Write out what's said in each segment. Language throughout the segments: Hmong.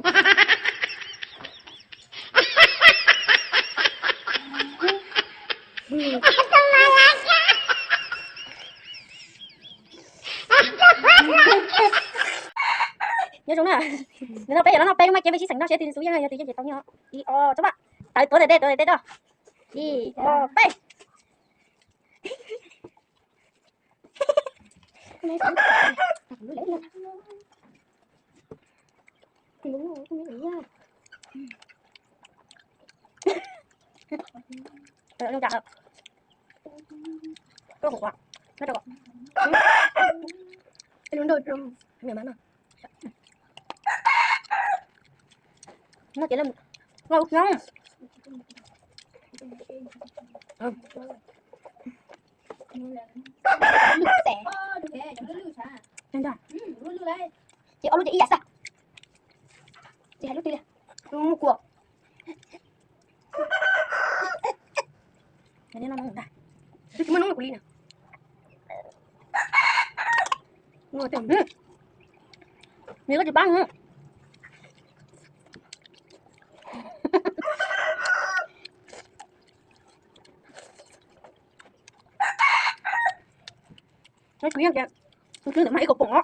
Nyob zoo na, no peb yog los noj peb lub maj cev peb sib xeem noj seb twg xub yeej yog twg yeej ces tau nyob. Ib ob tsob mas, tawv tuav ntawm tej tuav ntawm tej toj. Ib ob peb. Ces ob lub ces ib yam xwb. Ces hais lub twg li? Lub muaj kua. Twb tsis muaj noob kuv li na. Nws koj tsis pab. Tus twg ntawm mas ib kaum poom os.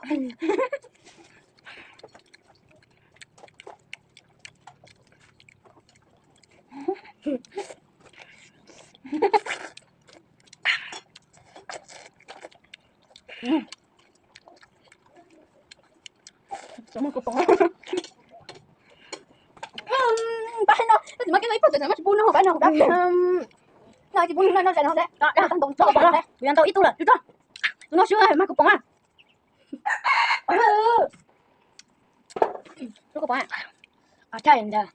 Pab no, koj tsis muab kev ib puag tawm mas tsis pub no, pab no, pab no tsis pub no, no, kuv yuav ntau ib tug lawm, tus no swb mas kuv pom. Lub kua pom, o, thaij ntag.